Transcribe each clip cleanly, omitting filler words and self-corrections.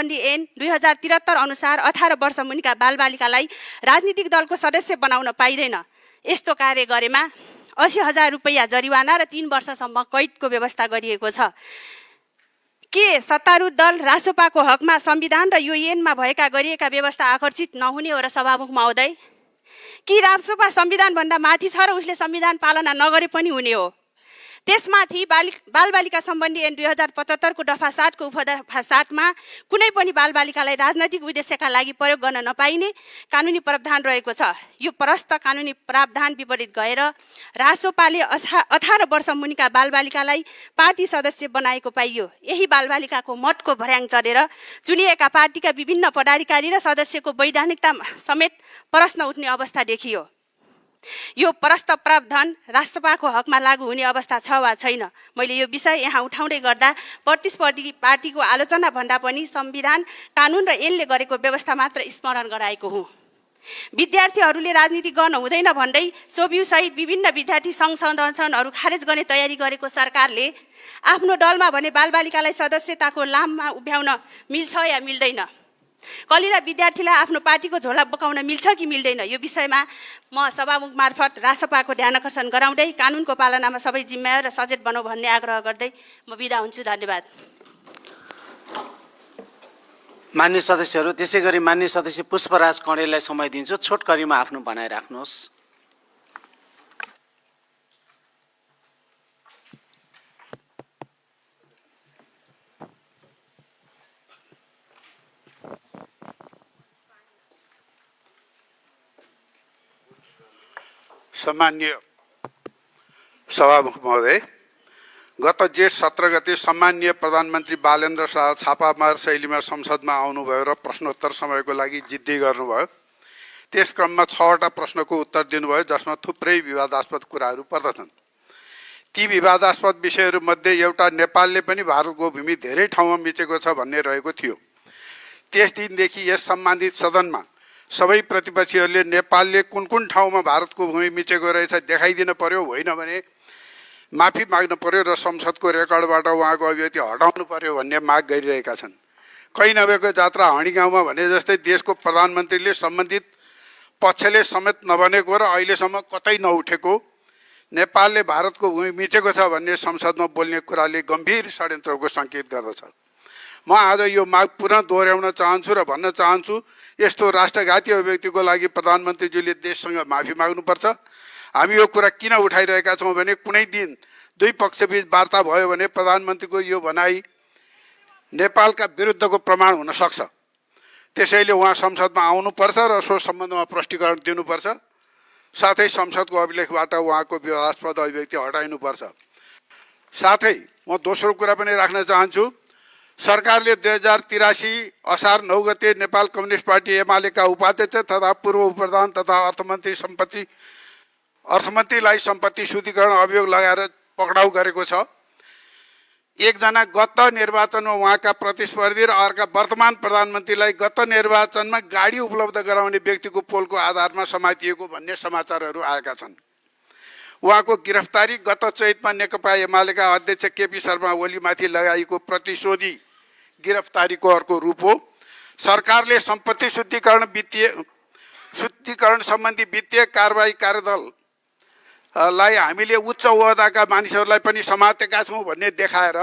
सम्बन्धी ऐन 2073 अनुसार 18 वर्ष मुनिका बालबालिकालाई राजनीतिक दलको सदस्य बनाउन पाइँदैन। यस्तो कार्य गरेमा 80,000 रुपैयाँ जरिवाना र 3 वर्षसम्म कैदको व्यवस्था गरिएको छ। के सत्तारूढ दल रासोपाको हकमा संविधान र यो ऐनमा भएका गरिएका व्यवस्था आकर्षित नहुने हो र सभामुख महोदय? कि रासोपा संविधानभन्दा माथि छ र उसले संविधान पालना नगरे पनि हुने हो? त्यसमाथि बालबालिका सम्बन्धी ऐन 2075 को दफा 7 को उपदफा 7 मा कुनै पनि बालबालिकालाई राजनैतिक उद्देश्यका लागि प्रयोग गर्न नपाइने कानुनी प्रावधान रहेको छ। यो प्रस्त कानुनी प्रावधान विपरीत गएर रासोपाले 18 वर्ष मुनिका बालबालिकालाई पार्टी सदस्य बनाएको पाइयो। यही बालबालिकाको मतको भर्याङ चढेर चुनिएका पार्टीका विभिन्न पदाधिकारी र सदस्यको वैधानिकता समेत प्रश्न उठ्ने अवस्था देखियो। यो प्रस्त प्रावधान राष्ट्रपाको हकमा लागू हुने अवस्था छ वा छैन? मैले यो विषय यहाँ उठाउँदै गर्दा प्रतिस्पर्धी पार्टीको आलोचना भन्दा पनि संविधान, कानुन र ऐनले गरेको व्यवस्था मात्र स्मरण गराएको हुँ। विद्यार्थीहरूले राजनीति गर्न हुँदैन भन्दै सोभियु सहित विभिन्न विद्यार्थी सङ्घ संगठनहरू खारेज गर्ने तयारी गरेको सरकारले आफ्नो दलमा भने बालबालिकालाई सदस्यताको लाममा उभ्याउन मिल्छ या मिल्दैन? कलिला विद्यार्थीलाई आफ्नो पार्टीको झोला बोकाउन मिल्छ कि मिल्दैन? यो विषयमा म सभामुख मार्फत रासपाको ध्यान आकर्षण गराउँदै कानुनको पालनामा सबै जिम्मेवार र सचेत बनौ भन्ने आग्रह गर्दै म बिदा हुन्छु। धन्यवाद। मान्य सदस्यहरू, त्यसैगरी मान्य सदस्य पुष्पराज कँडेललाई समय दिन्छु। छोटकरीमा आफ्नो भनाइ राख्नुहोस्। सम्मान्य सभामुख महोदय, गत जेठ 17 गते सम्मान्य प्रधानमन्त्री बालेन्द्र शाह छापामार शैलीमा संसदमा आउनुभयो र प्रश्नोत्तर समयको लागि जिद्दी गर्नुभयो। त्यस क्रममा 6वटा प्रश्नको उत्तर दिनुभयो, जसमा थुप्रै विवादास्पद कुराहरू पर्दछन्। ती विवादास्पद विषयहरूमध्ये एउटा नेपालले पनि भारतको भूमि धेरै ठाउँमा मिचेको छ भन्ने रहेको थियो। त्यस दिनदेखि यस सम्बन्धित सदनमा सबै प्रतिपक्षीहरूले नेपालले कुन कुन ठाउँमा भारतको भूमि मिचेको रहेछ देखाइदिन पर्यो, होइन भने माफी माग्नु पर्यो र संसदको रेकर्डबाट उहाँको अभिव्यक्ति हटाउनु पर्यो भन्ने माग गरिरहेका छन्। कहीँ नभएको जात्रा हँडी गाउँमा भने जस्तै देशको प्रधानमन्त्रीले सम्बन्धित पक्षले समेत नबनेको र अहिलेसम्म कतै नउठेको नेपालले भारतको भूमि मिचेको छ भन्ने संसदमा बोल्ने कुराले गम्भीर षड्यन्त्रको सङ्केत गर्दछ। म आज यो माग पुनः दोहोऱ्याउन चाहन्छु र भन्न चाहन्छु, यस्तो राष्ट्रघाती अभिव्यक्तिको लागि प्रधानमन्त्रीज्यूले देशसँग माफी माग्नुपर्छ। हामी यो कुरा किन उठाइरहेका छौँ भने कुनै दिन दुई पक्षबीच वार्ता भयो भने प्रधानमन्त्रीको यो भनाइ नेपालका विरुद्धको प्रमाण हुन सक्छ। त्यसैले उहाँ संसदमा आउनुपर्छ र सो सम्बन्धमा प्रष्टीकरण दिनुपर्छ। साथै संसदको अभिलेखबाट उहाँको विवादास्पद अभिव्यक्ति हटाइनुपर्छ। साथै म दोस्रो कुरा पनि राख्न चाहन्छु, सरकारले 2083 असार 9 गते नेपाल कम्युनिस्ट पार्टी एमालेका उपाध्यक्ष तथा पूर्व प्रधान तथा अर्थमन्त्रीलाई सम्पत्ति शुद्धिकरण अभियोग लगाएर पक्राउ गरेको छ। एकजना गत निर्वाचनमा उहाँका प्रतिस्पर्धी र अर्का वर्तमान प्रधानमन्त्रीलाई गत निर्वाचनमा गाडी उपलब्ध गराउने व्यक्तिको पोलको आधारमा समातिएको भन्ने समाचारहरू आएका छन्। उहाँको गिरफ्तारी गत चैतमा नेकपा एमालेका अध्यक्ष केपी शर्मा ओलीमाथि लगाइएको प्रतिशोधी गिरफ्तारीको अर्को रूप हो। सरकारले सम्पत्ति शुद्धिकरण सम्बन्धी वित्तीय कारबाही कार्यदललाई हामीले उच्च ओहदाका मानिसहरूलाई पनि समातेका छौँ भन्ने देखाएर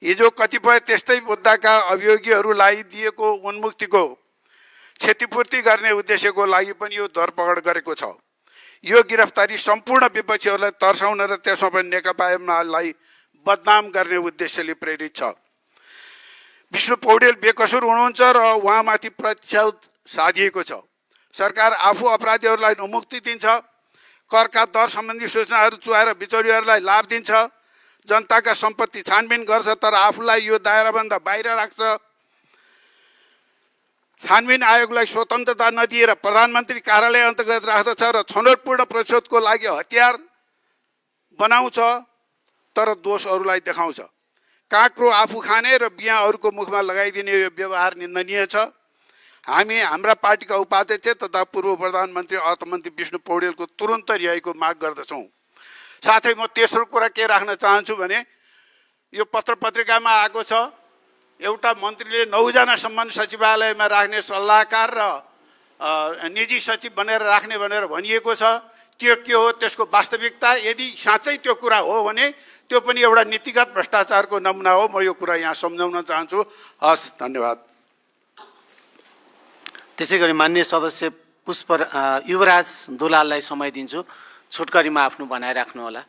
हिजो कतिपय त्यस्तै मुद्दाका अभियोगीहरूलाई दिएको उन्मुक्तिको क्षतिपूर्ति गर्ने उद्देश्यको लागि पनि यो धरपकड गरेको छ। यो गिरफ्तारी सम्पूर्ण विपक्षीहरूलाई तर्साउन र त्यसमा पनि नेकपा एमालेलाई बदनाम गर्ने उद्देश्यले प्रेरित छ। विष्णु पौडेल बेकसुर हुनुहुन्छ र उहाँमाथि प्रतिशोध साधिएको छ। सरकार आफू अपराधीहरूलाई मुक्ति दिन्छ, करका दर सम्बन्धी सूचनाहरू चुहाएर बिचौलियाहरूलाई लाभ दिन्छ, जनताका सम्पत्ति छानबिन गर्छ, तर आफूलाई यो दायराभन्दा बाहिर राख्छ। छानबिन आयोगलाई स्वतन्त्रता नदिएर प्रधानमन्त्री कार्यालय अन्तर्गत राख्दछ र छनौटपूर्ण प्रतिशोधको लागि हतियार बनाउँछ, तर दोष अरूलाई देखाउँछ। काँक्रो आफू खाने र बिहा अरूको मुखमा लगाइदिने यो व्यवहार निन्दनीय छ। हामी हाम्रा पार्टीका उपाध्यक्ष तथा पूर्व प्रधानमन्त्री अर्थमन्त्री विष्णु पौडेलको तुरुन्त रिहाइको माग गर्दछौँ। साथै म तेस्रो कुरा के राख्न चाहन्छु भने यो पत्र पत्रिकामा आएको छ, एउटा मन्त्रीले 9 जना सम्मान सचिवालयमा राख्ने सल्लाहकार र निजी सचिव बनेर राख्ने भनेर भनिएको छ। त्यो के हो, त्यसको वास्तविकता यदि साँच्चै त्यो कुरा हो भने त्यो पनि एउटा नीतिगत भ्रष्टाचारको नमुना हो। म यो कुरा यहाँ सम्झाउन चाहन्छु। हस्, धन्यवाद। त्यसै गरी माननीय सदस्य युवराज दुलाललाई समय दिन्छु। छोटकरीमा आफ्नो भनाइ राख्नुहोला।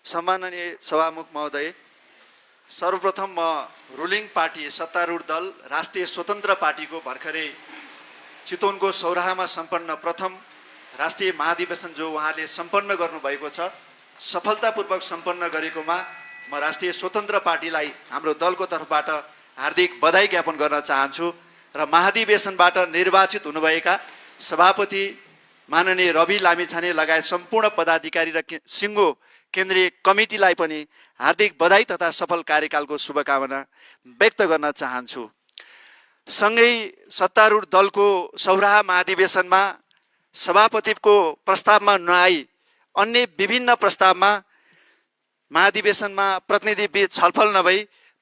सम्माननीय सभामुख महोदय, सर्वप्रथम म रुलिङ पार्टी सत्तारूढ दल राष्ट्रिय स्वतन्त्र पार्टीको भर्खरै चितवनको सौराहामा सम्पन्न प्रथम राष्ट्रिय महाधिवेशन जो उहाँले सम्पन्न गर्नुभएको छ, सफलतापूर्वक सम्पन्न गरेकोमा म राष्ट्रिय स्वतन्त्र पार्टीलाई हाम्रो दलको तर्फबाट हार्दिक बधाई ज्ञापन गर्न चाहन्छु र महाधिवेशनबाट निर्वाचित हुनुभएका सभापति माननीय रवि लामिछाने लगायत सम्पूर्ण पदाधिकारी र सिङ्गो केन्द्रीय कमिटीलाई पनि हार्दिक बधाई तथा सफल कार्यकालको शुभकामना व्यक्त गर्न चाहन्छु। सँगै सत्तारूढ दलको सौराहा महाधिवेशनमा सभापतिको प्रस्तावमा नआई अन्य विभिन्न प्रस्तावमा महाधिवेशनमा प्रतिनिधिबीच छलफल नभई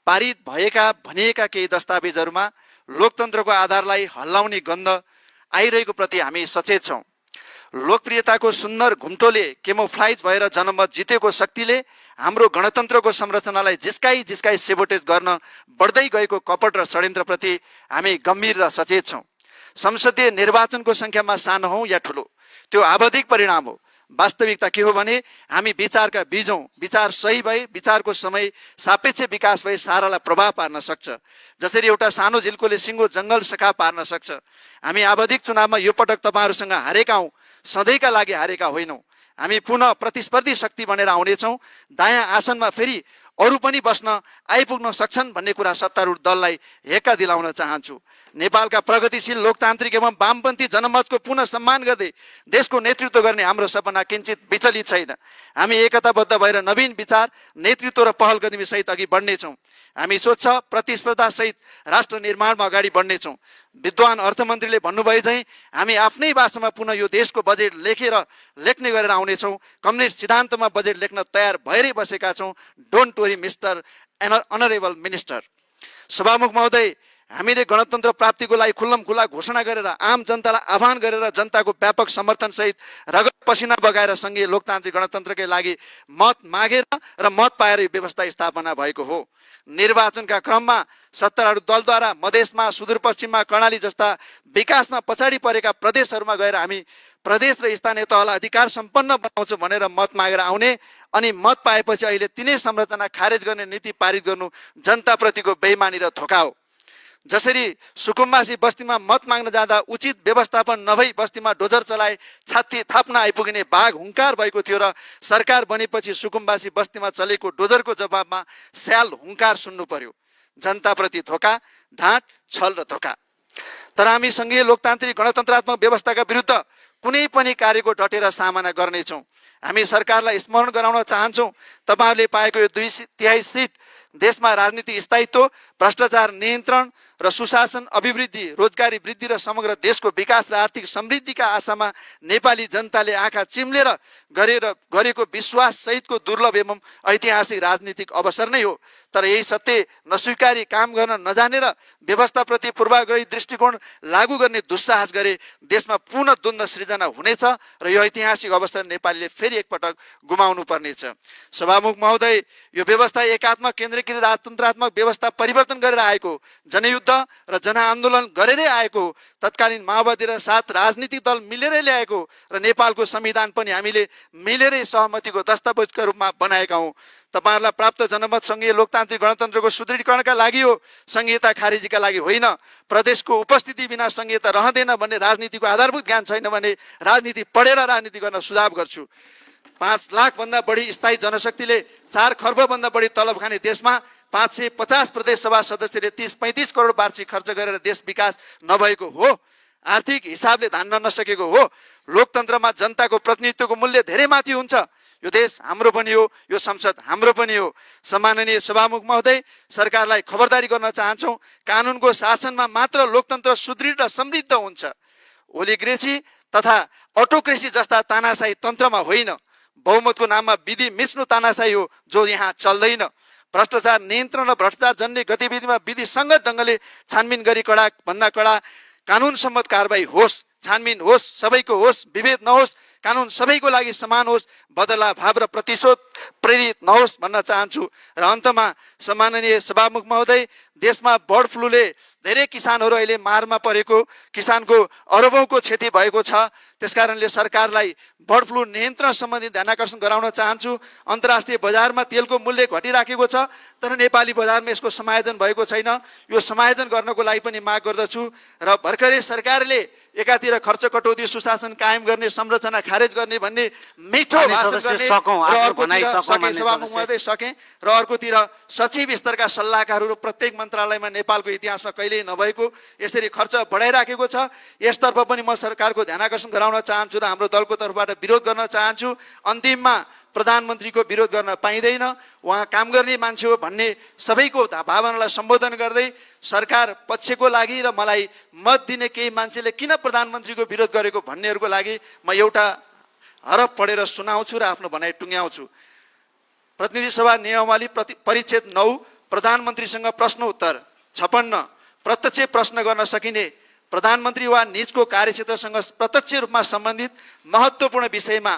पारित भएका भनिएका केही दस्तावेजहरूमा लोकतन्त्रको आधारलाई हल्लाउने गन्ध आइरहेको प्रति हामी सचेत छौँ। लोकप्रियताको सुन्दर घुम्टोले केमोफ्लाइज भएर जनमत जितेको शक्तिले हाम्रो गणतन्त्रको संरचनालाई जिस्काई सेबोटेज गर्न बढ्दै गएको कपट र षड्यन्त्रप्रति हामी गम्भीर र सचेत छौँ। संसदीय निर्वाचनको सङ्ख्यामा सानो हौँ या ठुलो, त्यो आवधिक परिणाम हो। वास्तविकता के हो भने हामी विचारका बीजौँ। विचार सही भए विचारको समय सापेक्ष विकास भए सारालाई प्रभाव पार्न सक्छ। जसरी एउटा सानो झिल्कोले सिङ्गो जङ्गल सखा पार्न सक्छ। हामी आवधिक चुनावमा यो पटक तपाईँहरूसँग हारेका हौँ, सधैँका लागि हारेका होइनौँ। हामी पुनः प्रतिस्पर्धी शक्ति बनेर आउनेछौँ। दायाँ आसनमा फेरि अरू पनि बस्न आइपुग्न सक्छन् भन्ने कुरा सत्तारूढ दललाई हेक्का दिलाउन चाहन्छु। नेपालका प्रगतिशील लोकतान्त्रिक एवं वामपन्थी जनमतको पुनः सम्मान गर्दै देशको नेतृत्व गर्ने हाम्रो सपना किञ्चित विचलित छैन। हामी एकताबद्ध भएर नवीन विचार, नेतृत्व र पहल कदमी सहित अघि बढ्नेछौँ। हामी स्वच्छ प्रतिस्पर्धा सहित राष्ट्र निर्माणमा अगाडि बढ्नेछौँ। विद्वान अर्थमन्त्रीले भन्नुभए चाहिँ हामी आफ्नै भाषामा पुनः यो देशको बजेट लेख्ने गरेर आउनेछौँ। कम्युनिस्ट सिद्धान्तमा बजेट लेख्न तयार भएरै बसेका छौँ। Don't worry mister honourable minister. सभामुख महोदय, हामीले गणतन्त्र प्राप्तिको लागि खुल्लमखुल्ला घोषणा गरेर आम जनतालाई आह्वान गरेर जनताको व्यापक समर्थनसहित रगत पसिना बगाएर सङ्घीय लोकतान्त्रिक गणतन्त्रकै लागि मत मागेर र मत पाएर यो व्यवस्था स्थापना भएको हो। निर्वाचनका क्रममा सत्तारूढ दलद्वारा मधेसमा, सुदूरपश्चिममा, कर्णाली जस्ता विकासमा पछाडि परेका प्रदेशहरूमा गएर हामी प्रदेश र स्थानीय तहलाई अधिकार सम्पन्न बनाउँछौँ भनेर मत मागेर आउने अनि मत पाएपछि अहिले तिनै संरचना खारेज गर्ने नीति पारित गर्नु जनताप्रतिको बेइमानी र धोका हो। जसरी सुकुम्बासी बस्तीमा मत माग्न जाँदा उचित व्यवस्थापन नभई बस्तीमा डोजर चलाए छाती थाप्न आइपुग्ने बाघ हुङ्कार भएको थियो र सरकार बनेपछि सुकुम्बासी बस्तीमा चलेको डोजरको जवाबमा स्याल हुङ्कार सुन्नु पर्यो। जनताप्रति धोका, ढाँट, छल र धोका। तर हामी सङ्घीय लोकतान्त्रिक गणतन्त्रात्मक व्यवस्थाका विरुद्ध कुनै पनि कार्यको डटेर सामना गर्नेछौँ। हामी सरकारलाई स्मरण गराउन चाहन्छौँ, तपाईँहरूले पाएको यो 2/3 सिट देशमा राजनीतिक स्थायित्व, भ्रष्टाचार नियन्त्रण र सुशासन, अभिवृद्धि, रोजगारी वृद्धि र समग्र देशको विकास र आर्थिक समृद्धिका आशामा नेपाली जनताले आँखा चिम्लेर गरेको विश्वास सहितको दुर्लभ एवं ऐतिहासिक राजनीतिक अवसर नै हो। तर यही सत्य नस्वीकारी काम गर्न नजानेर व्यवस्थाप्रति पूर्वाग्रही दृष्टिकोण लागू गर्ने दुस्साहस गरे देशमा पुनः द्वन्द्व सृजना हुनेछ र यो ऐतिहासिक अवसर नेपालीले फेरि एकपटक गुमाउनु पर्नेछ। सभामुख महोदय, यो व्यवस्था एकात्मक केन्द्रीकृत राजतन्त्रात्मक व्यवस्था परिवर्तन गरेर आएको, जनयुद्ध र जनआन्दोलन गरेरै आएको, तत्कालीन माओवादी र 7 राजनीतिक दल मिलेरै ल्याएको र नेपालको संविधान पनि हामीले मिलेरै सहमतिको दस्तावेजका रूपमा बनाएका हौँ। तपाईँहरूलाई प्राप्त जनमत सङ्घीय लोकतान्त्रिक गणतन्त्रको सुदृढीकरणका लागि हो, संघीयता खारेजीका लागि होइन। प्रदेशको उपस्थिति बिना संघीयता रहँदैन भन्ने राजनीतिको आधारभूत ज्ञान छैन भने राजनीति पढेर राजनीति गर्न सुझाव गर्छु। 5 लाखभन्दा बढी स्थायी जनशक्तिले 4 खर्बभन्दा बढी तलब खाने देशमा 550 प्रदेश सभा सदस्यले 30-35 करोड वार्षिक खर्च गरेर देश विकास नभएको हो। आर्थिक हिसाबले धान्न नसकेको हो। लोकतन्त्रमा जनताको प्रतिनिधित्वको मूल्य धेरै माथि हुन्छ। यो देश हाम्रो पनि हो, यो संसद हाम्रो पनि हो। सम्माननीय सभामुख महोदय, सरकारलाई खबरदारी गर्न चाहन्छौँ, कानुनको शासनमा मात्र लोकतन्त्र सुदृढ र समृद्ध हुन्छ। ओलिग्रेसी तथा अटोक्रेसी जस्ता तानाशाही तन्त्रमा होइन, बहुमतको नाममा विधि मिच्नु तानाशाही हो जो यहाँ चल्दैन। भ्रष्टाचार नियन्त्रण र भ्रष्टाचार जन्य गतिविधिमा विधि सङ्गत ढङ्गले छानबिन गरी कडा भन्दा कडा कानुन सम्मत कारबाही होस्, छानबिन होस्, सबैको होस्, विभेद नहोस्, कानुन सबैको लागि समान होस्, बदला भाव र प्रतिशोध प्रेरित नहोस् भन्न चाहन्छु। र अन्तमा सम्माननीय सभामुख महोदय, देशमा बर्ड फ्लूले धेरै किसानहरू अहिले मारमा परेको, किसानको अरबौँको क्षति भएको छ। त्यसकारणले सरकारलाई बर्ड फ्लू नियन्त्रण सम्बन्धी ध्यानाकर्षण गराउन चाहन्छु। अन्तर्राष्ट्रिय बजारमा तेलको मूल्य घटिराखेको छ, तर नेपाली बजारमा यसको समायोजन भएको छैन। यो समायोजन गर्नको लागि पनि माग गर्दछु। र भर्खरै सरकारले एकातिर खर्च कटौती सुशासन कायम गर्ने, संरचना खारेज गर्ने भन्ने मिठो भाषण गर्ने, र अर्कोतिर सभामुख महोदय सकेँ, र अर्कोतिर सचिव स्तरका सल्लाहकारहरू प्रत्येक मन्त्रालयमा नेपालको इतिहासमा कहिल्यै नभएको यसरी खर्च बढाइराखेको छ। यसतर्फ पनि म सरकारको ध्यानाकर्षण गराउन चाहन्छु र हाम्रो दलको तर्फबाट विरोध गर्न चाहन्छु। अन्तिममा प्रधानमन्त्रीको विरोध गर्न पाइँदैन, उहाँ काम गर्ने मान्छे हो भन्ने सबैको भावनालाई सम्बोधन गर्दै सरकार पक्षको लागि र मलाई मत दिने केही मान्छेले किन प्रधानमन्त्रीको विरोध गरेको भन्नेहरूको लागि म एउटा हरफ पढेर सुनाउँछु र आफ्नो भनाइ टुङ्ग्याउँछु। प्रतिनिधि सभा नियमावली परिच्छेद 9, प्रधानमन्त्रीसँग प्रश्न उत्तर 56। प्रत्यक्ष प्रश्न गर्न सकिने, प्रधानमन्त्री वा निजको कार्यक्षेत्रसँग प्रत्यक्ष रूपमा सम्बन्धित महत्त्वपूर्ण विषयमा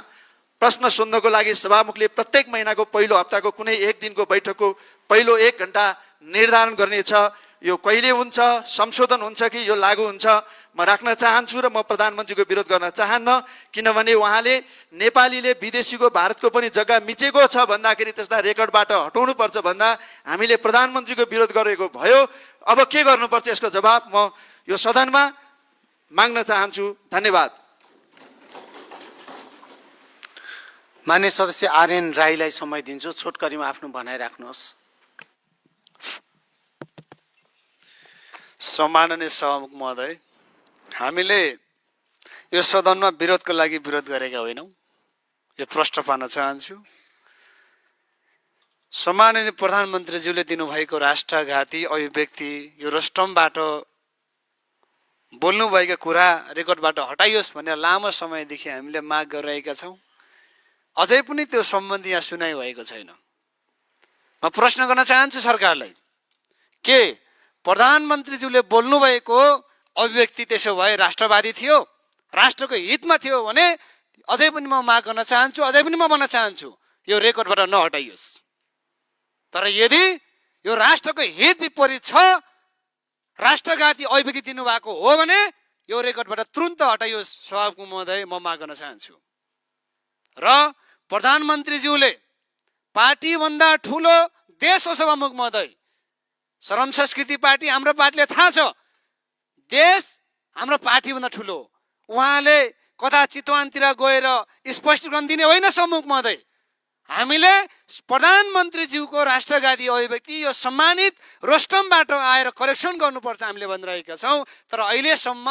प्रश्न सोध्नको लागि सभामुखले प्रत्येक महिनाको पहिलो हप्ताको कुनै एक दिनको बैठकको पहिलो 1 घण्टा निर्धारण गर्नेछ। यो कहिले हुन्छ, संशोधन हुन्छ कि यो लागू हुन्छ, म राख्न चाहन्छु र म प्रधानमन्त्रीको विरोध गर्न चाहन्न। किनभने उहाँले नेपालीले विदेशीको भारतको पनि जग्गा मिचेको छ भन्दाखेरि त्यसलाई रेकर्डबाट हटाउनुपर्छ भन्दा हामीले प्रधानमन्त्रीको विरोध गरेको भयो। अब के गर्नुपर्छ यसको जवाब म यो सदनमा माग्न चाहन्छु। धन्यवाद। मान्य सदस्य आर्यन राईलाई समय दिन्छु। छोटकरीमा आफ्नो भनाइ राख्नुहोस्। सम्माननीय सभामुख महोदय, हामीले यो सदनमा विरोधको लागि विरोध गरेका होइनौँ, यो प्रश्न पार्न चाहन्छु। सम्माननीय प्रधानमन्त्रीज्यूले दिनुभएको राष्ट्रघाती अभिव्यक्ति, यो रोस्टमबाट बोल्नुभएका कुरा रेकर्डबाट हटाइयोस् भनेर लामो समयदेखि हामीले माग गरिरहेका छौँ। अझै पनि त्यो सम्बन्धी यहाँ सुनाइ भएको छैन। म प्रश्न गर्न चाहन्छु सरकारलाई, के प्रधानमन्त्रीज्यूले बोल्नुभएको अभिव्यक्ति त्यसो भए राष्ट्रवादी थियो, राष्ट्रको हितमा थियो भने अझै पनि म माग गर्न चाहन्छु, अझै पनि म भन्न चाहन्छु यो रेकर्डबाट नहटाइयोस्। तर यदि यो राष्ट्रको हित विपरीत छ, राष्ट्रघाती अभिव्यक्ति दिनुभएको हो भने यो रेकर्डबाट तुरुन्त हटाइयोस्। सभामुख महोदय, म माग गर्न चाहन्छु। र प्रधानमन्त्रीज्यूले पार्टीभन्दा ठुलो देश हो सभामुख महोदय, श्रम संस्कृति पार्टी हाम्रो पार्टीले थाहा छ, देश हाम्रो पार्टीभन्दा ठुलो। उहाँले कता चितवनतिर गएर स्पष्टीकरण दिने होइन सभामुख महोदय। हामीले प्रधानमन्त्रीज्यूको राष्ट्रघाती अभिव्यक्ति यो सम्मानित रोस्टमबाट आएर करेक्सन गर्नुपर्छ हामीले भनिरहेका छौँ। तर अहिलेसम्म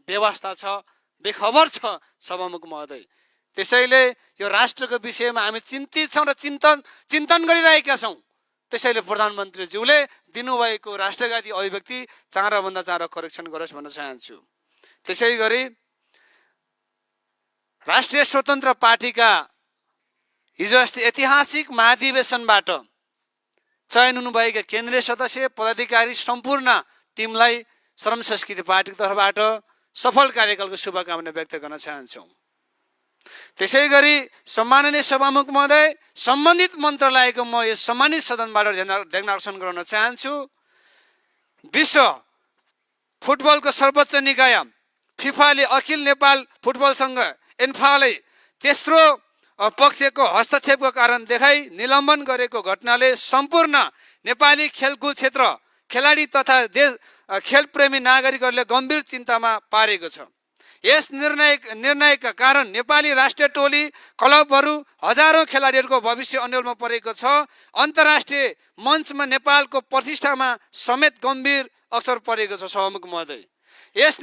व्यवस्था छ, बेखबर छ सभामुख महोदय। त्यसैले यो राष्ट्रको विषयमा हामी चिन्तित छौँ र चिन्तन गरिरहेका छौँ। त्यसैले प्रधानमन्त्रीज्यूले दिनुभएको राष्ट्रघाती अभिव्यक्ति चाँडोभन्दा चाँडो करेक्सन गरोस् भन्न चाहन्छु। त्यसै गरी राष्ट्रिय स्वतन्त्र पार्टीका हिजो अस्ति ऐतिहासिक महाधिवेशनबाट चयन हुनुभएका केन्द्रीय सदस्य पदाधिकारी सम्पूर्ण टिमलाई श्रम संस्कृति पार्टीको तर्फबाट सफल कार्यकालको शुभकामना व्यक्त गर्न चाहन्छौँ। त्यसै गरी सम्माननीय सभामुख महोदय, सम्बन्धित मन्त्रालयको म यस सम्मानित सदनबाट ध्यानाकर्षण गराउन चाहन्छु। विश्व फुटबलको सर्वोच्च निकाय फिफाले अखिल नेपाल फुटबल सङ्घ एन्फाले तेस्रो पक्षको हस्तक्षेपको कारण देखाई निलम्बन गरेको घटनाले सम्पूर्ण नेपाली खेलकुद क्षेत्र, खेलाडी तथा देश खेलप्रेमी नागरिकहरूले गम्भीर चिन्तामा पारेको छ। यस निर्णयका कारण नेपाली राष्ट्रिय टोली क्लबहरू हजारौं खेलाडीहरूको भविष्य अन्यलमा परेको छ। अन्तर्राष्ट्रिय मञ्चमा नेपालको प्रतिष्ठामा समेत गम्भीर असर परेको छ। सभामुख महोदय, यस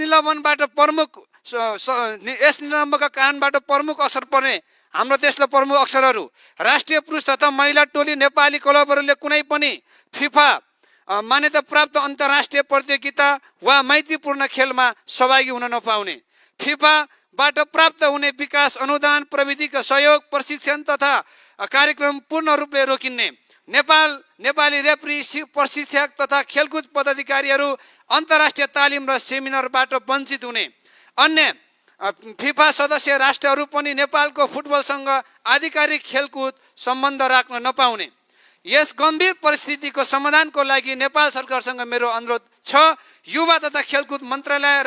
निलम्बनका कारणबाट प्रमुख असर पर्ने हाम्रो देशलाई प्रमुख अक्षरहरू राष्ट्रिय पुरुष तथा महिला टोली नेपाली क्लबहरूले कुनै पनि फिफा मान्यता प्राप्त अन्तर्राष्ट्रिय प्रतियोगिता वा मैत्रीपूर्ण खेलमा सहभागी हुन नपाउने, फिफाबाट प्राप्त हुने विकास अनुदान, प्रविधिका सहयोग, प्रशिक्षण तथा कार्यक्रम पूर्ण रूपले रोकिने, नेपाली रेफ्री, प्रशिक्षक तथा खेलकुद पदाधिकारीहरू अन्तर्राष्ट्रिय तालिम र सेमिनारबाट वञ्चित हुने, अन्य फिफा सदस्य राष्ट्रहरू पनि नेपालको फुटबलसँग आधिकारिक खेलकुद सम्बन्ध राख्न नपाउने। यस गम्भीर परिस्थितिको समाधानको लागि नेपाल सरकारसँग मेरो अनुरोध छ, युवा तथा खेलकुद मन्त्रालय,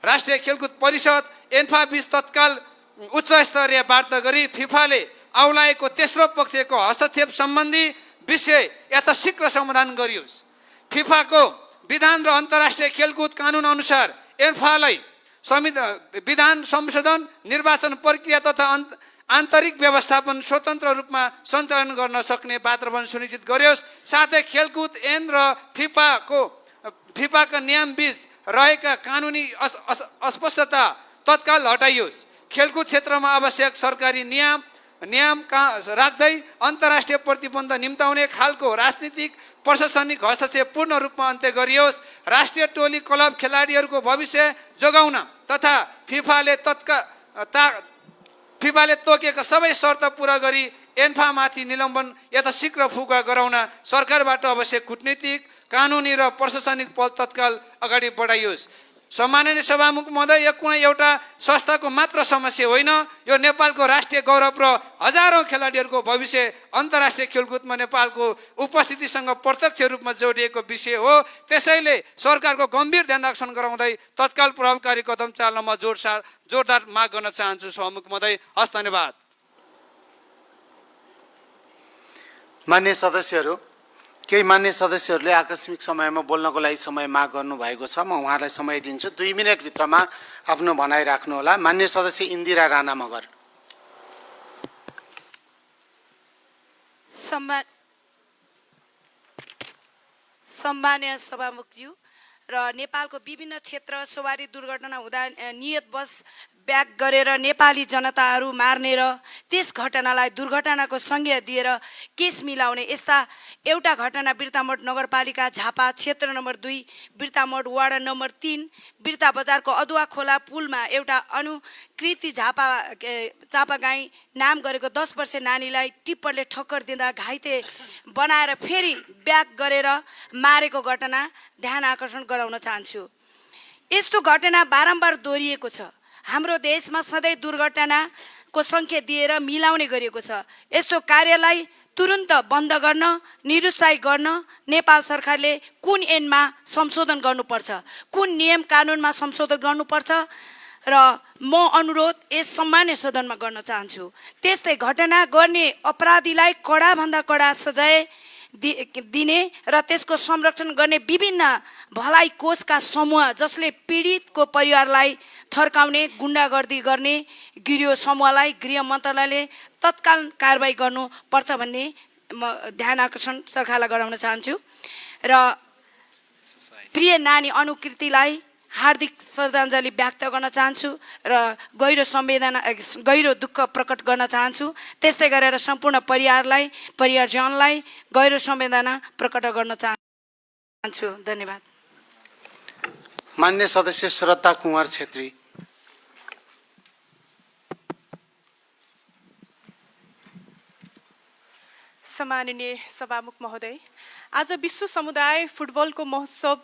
राष्ट्रिय खेलकुद परिषद, एन्फा बीच तत्काल उच्च स्तरीय वार्ता गरी फिफाले औलाएको तेस्रो पक्षको हस्तक्षेप सम्बन्धी विषय यथाशीघ्र समाधान गरियोस्। फिफाको विधान र अन्तर्राष्ट्रिय खेलकुद कानुन अनुसार एन्फालाई विधान संशोधन, निर्वाचन प्रक्रिया तथा आन्तरिक व्यवस्थापन स्वतन्त्र रूपमा सञ्चालन गर्न सक्ने वातावरण सुनिश्चित गरियोस्। साथै खेलकुद ऐन र फिफाका नियम बीच रहेका कानुनी अस्पष्टता तत्काल हटाइयोस्। खेलकुद क्षेत्रमा आवश्यक सरकारी नियम राख्दै अन्तर्राष्ट्रिय प्रतिबन्ध निम्ताउने खालको राजनीतिक प्रशासनिक हस्तक्षेप पूर्ण रूपमा अन्त्य गरियोस्। राष्ट्रिय टोली क्लब खेलाडीहरूको भविष्य जोगाउन तथा फिफाले तोकेका सबै शर्त पूरा गरी एन्फामाथि निलम्बन यथाशीघ्र फुका गराउन सरकारबाट आवश्यक कूटनीतिक, कानुनी र प्रशासनिक पहल तत्काल अगाडि बढाइयोस्। सम्माननीय सभामुख महोदय, यो कुनै एउटा संस्थाको मात्र समस्या होइन, यो नेपालको राष्ट्रिय गौरव र हजारौं खेलाडीहरूको भविष्य अन्तर्राष्ट्रिय खेलकुदमा नेपालको उपस्थितिसँग प्रत्यक्ष रूपमा जोडिएको विषय हो। त्यसैले सरकारको गम्भीर ध्यान आकर्षण गराउँदै तत्काल प्रभावकारी कदम चाल्नमा जोरदार माग गर्न चाहन्छु। सभामुख महोदय, हस्त, धन्यवाद। मान्य सदस्यहरू, केही मान्य सदस्यहरूले आकस्मिक समयमा बोल्नको लागि समय माग गर्नुभएको छ। म उहाँलाई समय दिन्छु। 2 मिनटभित्रमा आफ्नो भनाइ राख्नुहोला। मान्य सदस्य इन्दिरा राणा मगर। सम्मान्य सभामुखज्यू र नेपालको विभिन्न क्षेत्र सवारी दुर्घटना हुँदा नियतवश ब्याक गरेर नेपाली जनताहरू मार्ने र त्यस घटनालाई दुर्घटनाको संज्ञा दिएर केस मिलाउने यस्ता एउटा घटना बिर्तामोड नगरपालिका झापा क्षेत्र नम्बर 2 बिर्तामोड वार्ड नम्बर 3 बिर्ता बजारको अदुवा खोला पुलमा एउटा अनुकृति चापागाई नाम गरेको 10 वर्षीय नानीलाई टिप्परले ठक्कर दिँदा घाइते बनाएर फेरि ब्याक गरेर मारेको घटना ध्यान आकर्षण गराउन चाहन्छु। यस्तो घटना बारम्बार दोहोरिएको छ। हाम्रो देशमा सधैँ दुर्घटनाको संख्या दिएर मिलाउने गरिएको छ। यस्तो कार्यलाई तुरुन्त बन्द गर्न, निरुत्साहित गर्न नेपाल सरकारले कुन ऐनमा संशोधन गर्नुपर्छ, कुन नियम कानुनमा संशोधन गर्नुपर्छ र म अनुरोध यस सम्मान्य सदनमा गर्न चाहन्छु। त्यस्तै घटना गर्ने अपराधीलाई कडाभन्दा कडा सजाय दिने र त्यसको संरक्षण गर्ने विभिन्न भलाइ कोषका समूह जसले पीडितको परिवारलाई थर्काउने गुण्डागर्दी गर्ने गिरियो समूहलाई गृह मन्त्रालयले तत्काल कारबाही गर्नुपर्छ भन्ने म ध्यान आकर्षण सरकारलाई गराउन चाहन्छु। र प्रिय नानी अनुकृतिलाई हार्दिक श्रद्धाञ्जली व्यक्त गर्न चाहन्छु र गहिरो दुःख प्रकट गर्न चाहन्छु। त्यस्तै गरेर सम्पूर्ण परिवारजनलाई गहिरो संवेदना प्रकट गर्न चाहन्छु। धन्यवाद। मान्य सदस्य श्रद्धा कुमार छेत्री। सम्माननीय सभामुख महोदय, आज विश्व समुदाय फुटबलको महोत्सव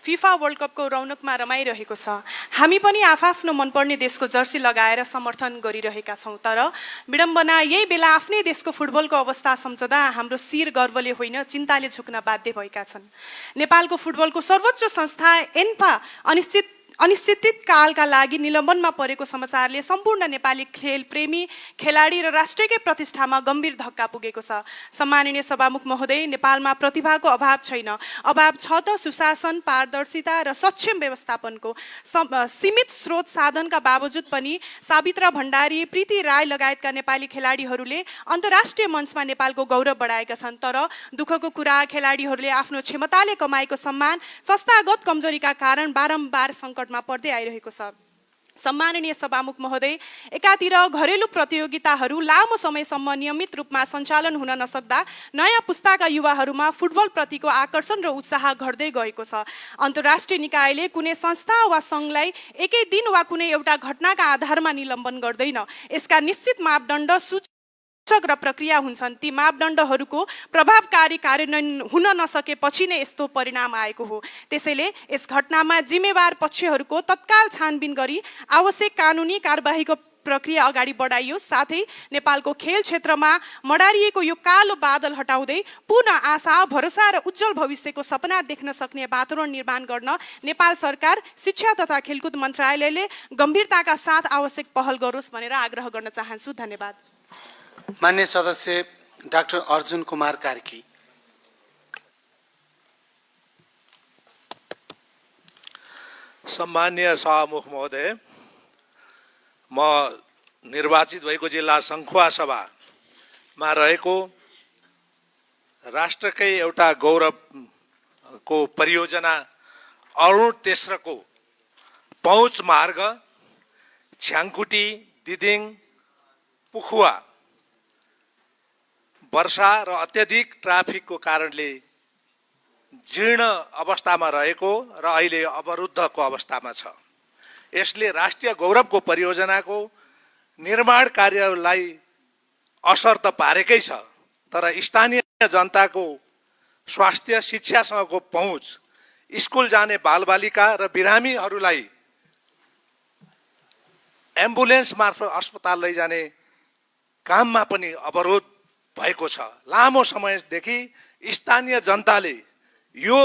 फिफा वर्ल्ड कपको रौनकमा रमाइरहेको छ। हामी पनि आफआफ्नो मनपर्ने देशको जर्सी लगाएर समर्थन गरिरहेका छौँ। तर विडम्बना यही बेला आफ्नै देशको फुटबलको अवस्था सम्झदा हाम्रो शिर गर्वले होइन चिन्ताले झुक्न बाध्य भएका छन्। नेपालको फुटबलको सर्वोच्च संस्था एन्फा अनिश्चित कालका लागि निलम्बनमा परेको समाचारले सम्पूर्ण नेपाली खेल प्रेमी खेलाडी र राष्ट्रिय प्रतिष्ठामा गम्भीर धक्का पुगेको छ। सम्माननीय सभामुख महोदय, नेपालमा प्रतिभाको अभाव छैन। अभाव छ त सुशासन, पारदर्शिता र सक्षम व्यवस्थापनको। सीमित स्रोत साधनका बावजुद पनि सावित्रा भण्डारी, प्रीति राई लगायतका नेपाली खेलाडीहरूले अन्तर्राष्ट्रिय मञ्चमा नेपालको गौरव बढाएका छन्। तर दुःखको कुरा, खेलाडीहरूले आफ्नो क्षमताले कमाएको सम्मान संस्थागत कमजोरीका कारण बारम्बार सङ्कटमा पर्दै आइरहेको छ। सम्माननीय सभामुख महोदय, एकातिर घरेलु प्रतियोगिताहरू लामो समयसम्म नियमित रूपमा सञ्चालन हुन नसक्दा नयाँ पुस्ताका युवाहरूमा फुटबल प्रतिको आकर्षण र उत्साह घट्दै गएको छ। अन्तर्राष्ट्रिय निकायले कुनै संस्था वा सङ्घलाई एकै दिन वा कुनै एउटा घटनाका आधारमा निलम्बन गर्दैन। यसका निश्चित मापदण्ड र प्रक्रिया हुन्छन्। ती मापदण्डहरूको प्रभावकारी कार्यान्वयन हुन नसकेपछि नै यस्तो परिणाम आएको हो। त्यसैले यस घटनामा जिम्मेवार पक्षहरूको तत्काल छानबिन गरी आवश्यक कानुनी कारबाहीको प्रक्रिया अगाडि बढाइयोस्। साथै नेपालको खेल क्षेत्रमा मडारिएको यो कालो बादल हटाउँदै पुनः आशा, भरोसा र उज्जवल भविष्यको सपना देख्न सक्ने वातावरण निर्माण गर्न नेपाल सरकार, शिक्षा तथा खेलकुद मन्त्रालयले गम्भीरताका साथ आवश्यक पहल गरोस् भनेर आग्रह गर्न चाहन्छु। धन्यवाद। मान्य सदस्य डाक्टर अर्जुन कुमार कार्की। सम्मान्य सभामुख महोदय, म निर्वाचित भएको जिल्ला सङ्खुवासभामा रहेको राष्ट्रकै एउटा गौरवको परियोजना अरुण तेस्रको पहुँच मार्ग छ्याङकुटी, दिदिङ, पुखुवा वर्षा र अत्यधिक ट्राफिकको कारणले जीर्ण अवस्थामा रहेको र अहिले अवरुद्धको अवस्थामा छ। यसले राष्ट्रिय गौरवको परियोजनाको निर्माण कार्यलाई असर त पारेकै छ, तर स्थानीय जनताको स्वास्थ्य, शिक्षासँगको पहुँच, स्कुल जाने बालबालिका र बिरामीहरूलाई एम्बुलेन्स मार्फत अस्पताल लैजाने काममा पनि अवरोध भएको छ। लामो समयदेखि स्थानीय जनताले यो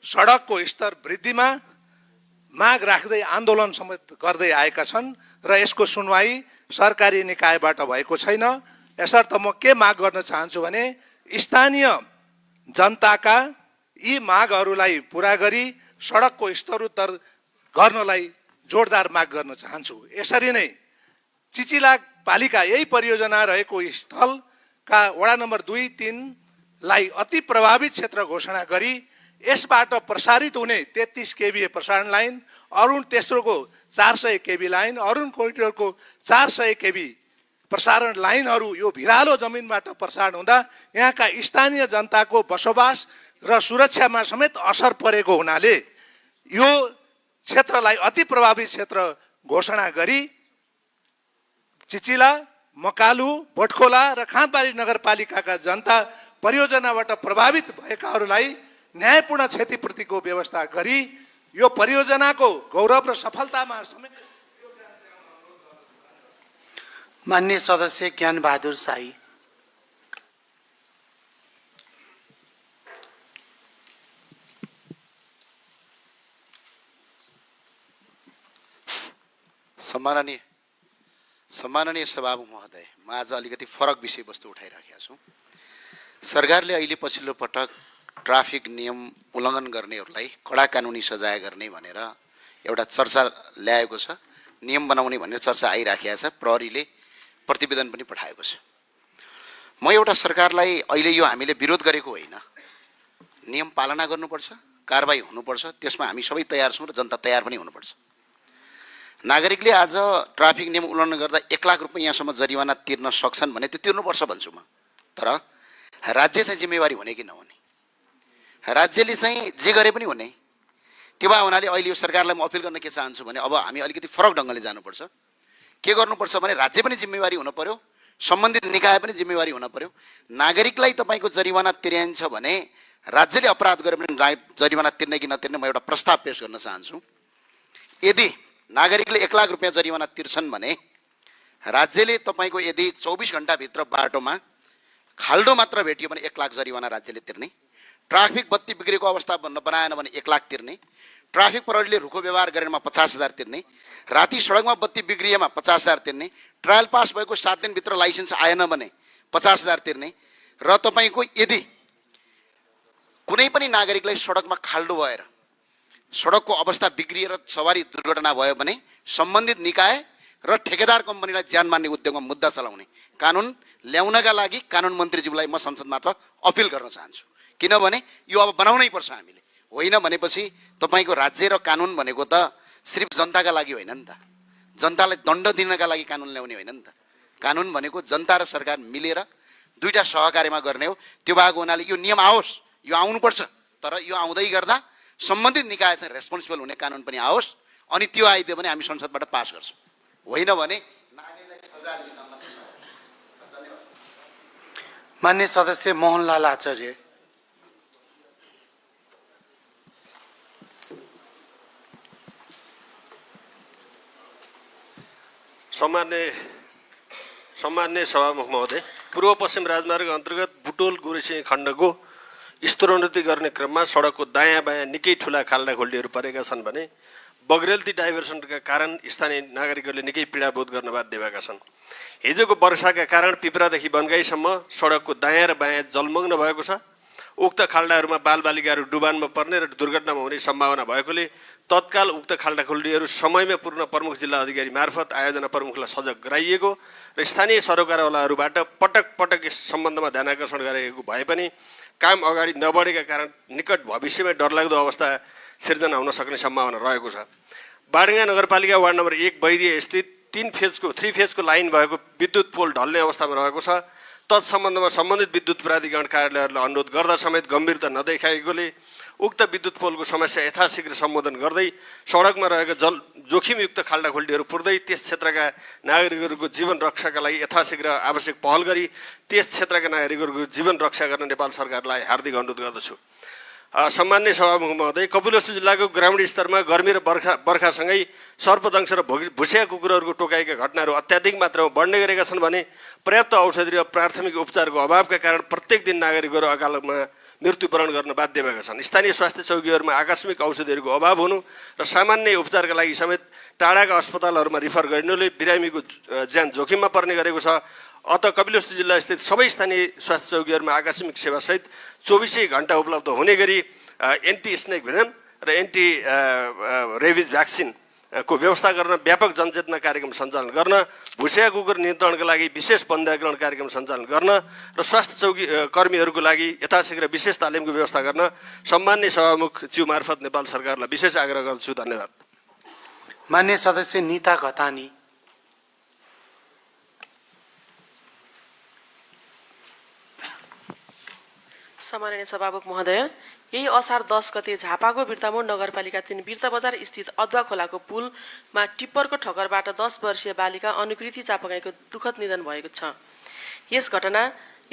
सडकको स्तर वृद्धिमा माग राख्दै आन्दोलन समेत गर्दै आएका छन् र यसको सुनवाई सरकारी निकायबाट भएको छैन। यसर्थ म के माग गर्न चाहन्छु भने स्थानीय जनताका यी मागहरूलाई पुरा गरी सडकको स्तरोत्तर गर्नलाई जोडदार माग गर्न चाहन्छु। यसरी नै चिचिला पालिका यही परियोजना रहेको स्थलका वडा नम्बर 2, 3 लाई अति प्रभावित क्षेत्र घोषणा गरी यसबाट प्रसारित हुने 33 केबी प्रसारण लाइन, अरुण तेस्रोको 400 केबी लाइन, अरुण कोरिडोरको 400 केबी प्रसारण लाइनहरू यो भिरालो जमिनबाट प्रसारण हुँदा यहाँका स्थानीय जनताको बसोबास र सुरक्षामा समेत असर परेको हुनाले यो क्षेत्रलाई अति प्रभावित क्षेत्र घोषणा गरी चिचिला, मकालु, भोटखोला र खाँदबारी नगरपालिकाका जनता परियोजनाबाट प्रभावित भएकाहरूलाई न्यायपूर्ण क्षतिपूर्तिको व्यवस्था गरी यो परियोजनाको गौरव र सफलतामा समेत। मान्य सदस्य ज्ञान बहादुर शाही। सम्माननीय सभामुख महोदय, म आज अलिकति फरक विषयवस्तु उठाइराखेको छु। सरकारले अहिले पछिल्लो पटक ट्राफिक नियम उल्लङ्घन गर्नेहरूलाई कडा कानुनी सजाय गर्ने भनेर एउटा चर्चा ल्याएको छ। नियम बनाउने भनेर चर्चा आइराखेको छ। प्रहरीले प्रतिवेदन पनि पठाएको छ। म एउटा सरकारलाई अहिले यो हामीले विरोध गरेको होइन, नियम पालना गर्नुपर्छ, कारबाही हुनुपर्छ, त्यसमा हामी सबै तयार छौँ र जनता तयार पनि हुनुपर्छ। नागरिकले आज ट्राफिक नियम उल्लङ्घन गर्दा 1 लाख रुपैयाँसम्म जरिवाना तिर्न सक्छन् भने त्यो तिर्नुपर्छ भन्छु म। तर राज्य चाहिँ जिम्मेवारी हुने कि नहुने, राज्यले चाहिँ जे गरे पनि हुने, त्यो भए हुनाले अहिले यो सरकारलाई म अपिल गर्न के चाहन्छु भने अब हामी अलिकति फरक ढङ्गले जानुपर्छ। के गर्नुपर्छ भने राज्य पनि जिम्मेवारी हुन पर्यो, सम्बन्धित निकाय पनि जिम्मेवारी हुन पर्यो। नागरिकलाई तपाईँको जरिवाना तिर्याइन्छ भने राज्यले अपराध गरे भने जरिवाना तिर्ने कि नतिर्ने म एउटा प्रस्ताव पेश गर्न चाहन्छु। यदि नागरिकले 1 लाख रुपैयाँ जरिवाना तिर्छन् भने राज्यले तपाईँको यदि 24 घण्टाभित्र बाटोमा खाल्डो मात्र भेटियो भने 1 लाख जरिवाना राज्यले तिर्ने, ट्राफिक बत्ती बिग्रेको अवस्था बनाएन भने 1 लाख तिर्ने, ट्राफिक प्रहरीले रुखो व्यवहार गरेमा 50,000 तिर्ने, राति सडकमा बत्ती बिग्रिएमा 50,000 तिर्ने, ट्रायल पास भएको 7 दिनभित्र लाइसेन्स आएन भने 50,000 तिर्ने र तपाईँको यदि कुनै पनि नागरिकलाई सडकमा खाल्डो भएर सडकको अवस्था बिग्रिएर सवारी दुर्घटना भयो भने सम्बन्धित निकाय र ठेकेदार कम्पनीलाई ज्यान मार्ने उद्योगमा मुद्दा चलाउने कानुन ल्याउनका लागि कानुन मन्त्रीज्यूलाई म संसदबाट अपिल गर्न चाहन्छु। किनभने यो अब बनाउनै पर्छ हामीले, होइन भनेपछि तपाईँको राज्य र कानुन भनेको त सिर्फ जनताका लागि होइन नि त, जनतालाई दण्ड दिनका लागि कानुन ल्याउने होइन नि त। कानुन भनेको जनता र सरकार मिलेर दुईटा सहकार्यमा गर्ने हो। त्यो भएको हुनाले यो नियम आओस्, यो आउनुपर्छ, तर यो आउँदै गर्दा सम्बन्धित निकाय चाहिँ रेस्पोन्सिबल हुने कानुन पनि आओस्, अनि त्यो आइदियो भने हामी संसदबाट पास गर्छौँ, होइन भने नागरिकलाई सजाय दिने काममा। मान्य सदस्य मोहनलाल आचार्य। सम्मान्य सभामुख महोदय, पूर्व पश्चिम राजमार्ग अन्तर्गत बुटोल गुरेसिंह खण्डको स्तरोन्नति गर्ने क्रममा सडकको दायाँ बायाँ निकै ठुला खाल्डाखुल्डीहरू परेका छन् भने बग्रेलती डाइभर्सनका कारण स्थानीय नागरिकहरूले निकै पीडाबोध गर्न बाध्य भएका छन्। हिजोको वर्षाका कारण पिपरादेखि बनगाईसम्म सडकको दायाँ र बायाँ जलमग्न भएको छ। उक्त खाल्डाहरूमा बालबालिकाहरू डुबानमा पर्ने र दुर्घटनामा हुने सम्भावना भएकोले तत्काल उक्त खाल्डाखुल्डीहरू समयमा पूर्ण प्रमुख जिल्ला अधिकारी मार्फत आयोजना प्रमुखलाई सजग गराइएको र स्थानीय सरोकारवालाहरूबाट पटक पटक यस सम्बन्धमा ध्यानाकर्षण गरिएको भए पनि काम अगाडि नबढेका कारण निकट भविष्यमै डरलाग्दो अवस्था सिर्जना हुन सक्ने सम्भावना रहेको छ। बाडङ्गा नगरपालिका वार्ड नम्बर 1 बैरिया स्थित 3 फेजको लाइन भएको विद्युत पोल ढल्ने अवस्थामा रहेको छ। तत्सम्बन्धमा सम्बन्धित विद्युत प्राधिकरण कार्यालयहरूलाई अनुरोध गर्दा समेत गम्भीरता नदेखाएकोले उक्त विद्युत पोलको समस्या यथाशीघ्र सम्बोधन गर्दै सडकमा रहेका जोखिमयुक्त खाल्डाखुल्डीहरू पुर्दै त्यस क्षेत्रका नागरिकहरूको जीवन रक्षाका लागि यथाशीघ्र आवश्यक पहल गरी त्यस क्षेत्रका नागरिकहरूको जीवन रक्षा गर्न नेपाल सरकारलाई हार्दिक अनुरोध गर्दछु। सम्मान्य सभामुख महोदय, कपिलवस्तु जिल्लाको ग्रामीण स्तरमा गर्मी र बर्खासँगै सर्पदंश र भुसिया कुकुरहरूको टोकाइका घटनाहरू अत्याधिक मात्रामा बढ्ने गरेका छन् भने पर्याप्त औषधि र प्राथमिक उपचारको अभावका कारण प्रत्येक दिन नागरिकहरू अकालमा मृत्युवरण गर्न बाध्य भएका छन्। स्थानीय स्वास्थ्य चौकीहरूमा आकस्मिक औषधिहरूको अभाव हुनु र सामान्य उपचारका लागि समेत टाढाका अस्पतालहरूमा रिफर गरिनुले बिरामीको ज्यान जोखिममा पर्ने गरेको छ। अत कपिलवस्तु जिल्ला स्थित सबै स्थानीय स्वास्थ्य चौकीहरूमा आकस्मिक सेवासहित 24 घण्टा उपलब्ध हुने गरी एन्टी स्नेक भेनम र एन्टी रेबिज भ्याक्सिनको व्यवस्था गर्न व्यापक जनचेतना कार्यक्रम सञ्चालन गर्न, भुसिया कुकुर नियन्त्रणका लागि विशेष बन्ध्याकरण कार्यक्रम सञ्चालन गर्न र स्वास्थ्य चौकी कर्मीहरूको लागि यथाशीघ्र विशेष तालिमको व्यवस्था गर्न सम्मान्य सभामुखज्यू मार्फत नेपाल सरकारलाई विशेष आग्रह गर्दछु। धन्यवाद। मान्य सदस्य निता घतानी। सम्माननीय सभामुख महोदय, यही असार 10 गते झापाको बिर्तामोड नगरपालिका 3 बिर्ता बजार स्थित अदुवा खोलाको पुलमा टिप्परको ठक्करबाट 10 वर्षीय बालिका अनुकृति चापागाईको दुःखद निधन भएको छ।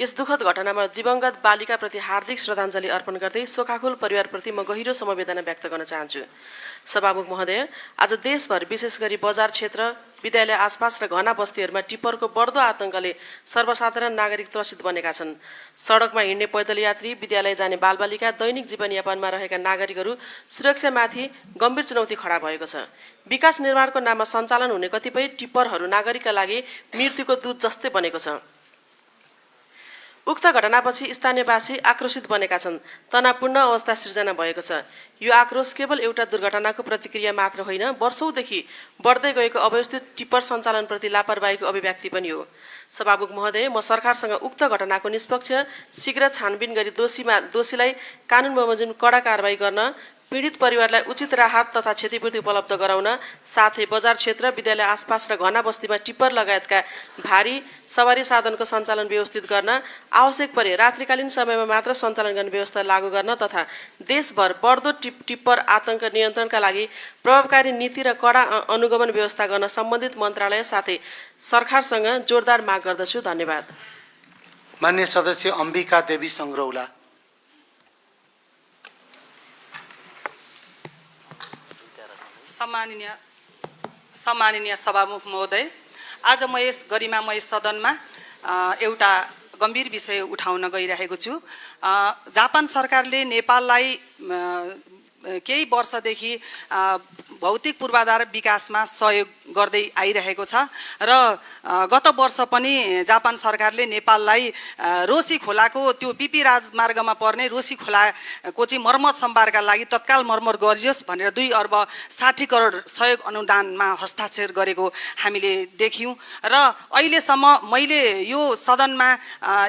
यस दुःखद घटनामा दिवंगत बालिकाप्रति हार्दिक श्रद्धाञ्जली अर्पण गर्दै शोकाकुल परिवारप्रति म गहिरो समवेदना व्यक्त गर्न चाहन्छु। सभामुख महोदय, आज देशभर विशेष गरी बजार क्षेत्र, विद्यालय आसपास र घना बस्तीहरूमा टिप्परको बढ्दो आतंकले सर्वसाधारण नागरिक त्रसित बनेका छन्। सडकमा हिँड्ने पैदल यात्री, विद्यालय जाने बालबालिका, दैनिक जीवनयापनमा रहेका नागरिकहरू सुरक्षामाथि गम्भीर चुनौती खडा भएको छ। विकास निर्माणको नाममा सञ्चालन हुने कतिपय टिप्परहरू नागरिकका लागि मृत्युको दूत जस्तै बनेको छ। उक्त घटनापछि स्थानीयवासी आक्रोशित बनेका छन्। तनावपूर्ण अवस्था सिर्जना भएको छ। यो आक्रोश केवल एउटा दुर्घटनाको प्रतिक्रिया मात्र होइन, वर्षौंदेखि बढ्दै गएको अव्यवस्थित टिप्पर सञ्चालनप्रति लापरवाहीको अभिव्यक्ति पनि हो। सभामुख महोदय, म सरकारसँग उक्त घटनाको निष्पक्ष शीघ्र छानबिन गरी दोषीलाई कानुन बमोजिम कडा कारबाही गर्न, पीडित परिवारलाई उचित राहत तथा क्षतिपूर्ति उपलब्ध गराउन, साथै बजार क्षेत्र, विद्यालय आसपास र घना बस्तीमा टिप्पर लगायतका भारी सवारी साधनको सञ्चालन व्यवस्थित गर्न, आवश्यक परे रात्रिकालीन समयमा मात्र सञ्चालन गर्ने व्यवस्था लागू गर्न तथा देशभर बढ्दो टिप्पर आतंक नियन्त्रणका लागि प्रभावकारी नीति र कडा अनुगमन व्यवस्था गर्न सम्बन्धित मन्त्रालय साथै सरकारसँग जोरदार माग गर्दछु। धन्यवाद। मान्य सदस्य अम्बिका देवी संग्रौला। सम्माननीय सभामुख महोदय, आज म यस गरिमामय सदनमा एउटा गम्भीर विषय उठाउन गइरहेको छु। जापान सरकारले नेपाललाई केही वर्षदेखि भौतिक पूर्वाधार विकासमा सहयोग गर्दै आइरहेको छ र गत वर्ष पनि जापान सरकारले नेपाललाई रोसी खोलाको त्यो बिपी राजमार्गमा पर्ने रोसी खोलाको चाहिँ मर्मत सम्भारका लागि तत्काल मर्मत गरियोस् भनेर 2 अर्ब 60 करोड सहयोग अनुदानमा हस्ताक्षर गरेको हामीले देख्यौँ र अहिलेसम्म मैले यो सदनमा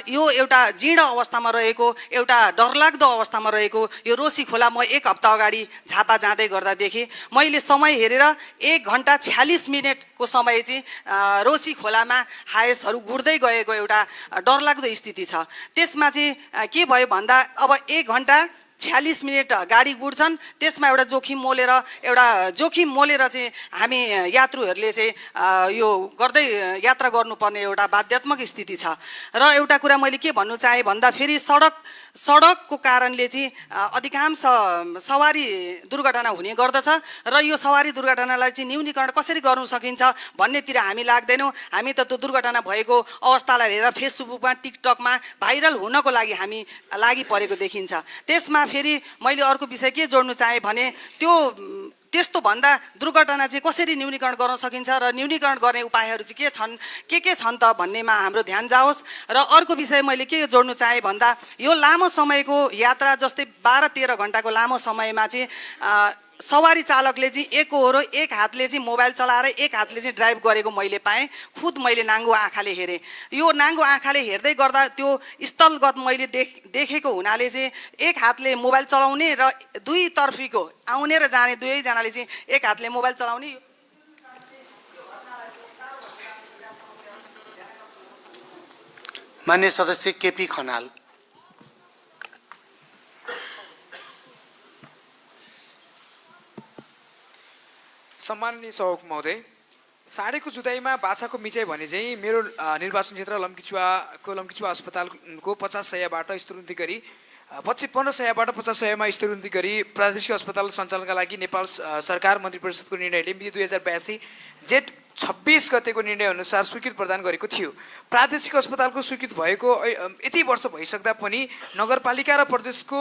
यो एउटा जीर्ण अवस्थामा रहेको एउटा डरलाग्दो अवस्थामा रहेको यो रोसी खोला म 1 हप्ता अगाडि झापा जाँदै गर्दा देखेँ। मैले समय हेरेर 1 घण्टा 46 मिनटको समय चाहिँ रोसी खोलामा हायसहरू गुड्दै गएको एउटा डरलाग्दो स्थिति छ। त्यसमा चाहिँ के भयो भन्दा अब 1 घण्टा 46 मिनट गाडी गुड्छन्, त्यसमा एउटा जोखिम मोलेर चाहिँ हामी यात्रुहरूले चाहिँ यो गर्दै यात्रा गर्नुपर्ने एउटा बाध्यात्मक स्थिति छ। र एउटा कुरा मैले के भन्नु चाहेँ भन्दा फेरि सडकको कारणले चाहिँ अधिकांश सवारी दुर्घटना हुने गर्दछ र यो सवारी दुर्घटनालाई चाहिँ न्यूनीकरण कसरी गर्नु सकिन्छ भन्नेतिर हामी लाग्दैनौँ। हामी त त्यो दुर्घटना भएको अवस्थालाई हेरेर फेसबुकमा टिकटकमा भाइरल हुनको लागि हामी लागि परेको देखिन्छ। त्यसमा फेरि मैले अर्को विषय के जोड्नु चाहेँ भने त्यस्तो भन्दा दुर्घटना चाहिँ कसरी न्यूनीकरण गर्न सकिन्छ र न्यूनीकरण गर्ने उपायहरू चाहिँ के छन् त भन्नेमा हाम्रो ध्यान जाओस्। र अर्को विषय मैले के जोड्नु चाहेँ भन्दा यो लामो समयको यात्रा जस्तै 12-13 घण्टाको लामो समयमा चाहिँ सवारी चालकले चाहिँ एकहोरो एक हातले चाहिँ मोबाइल चलाएर एक हातले चाहिँ ड्राइभ गरेको मैले पाएँ। खुद मैले नाङ्गो आँखाले हेरेँ। यो नाङ्गो आँखाले हेर्दै गर्दा त्यो स्थलगत मैले देखेको हुनाले चाहिँ एक हातले मोबाइल चलाउने र दुई तर्फीको आउने र जाने दुवैजनाले चाहिँ एक हातले मोबाइल चलाउने। मान्य सदस्य केपी खनाल। सम्माननीय सभामुख महोदय, साँडेको जुदाईमा बाछाको मिचाइ भने चाहिँ मेरो निर्वाचन क्षेत्र लम्कीचुवा अस्पतालको 50 शय्याबाट स्तरोन्नति गरी 15 शय्याबाट 50 शय्यामा स्तरोन्नति गरी प्रादेशिक अस्पताल सञ्चालनका लागि नेपाल सरकार मन्त्री परिषदको निर्णयले मिति 2082 जेठ 26 गतेको निर्णय अनुसार स्वीकृति प्रदान गरेको थियो। प्रादेशिक अस्पतालको स्वीकृति भएको यति वर्ष भइसक्दा पनि नगरपालिका र प्रदेशको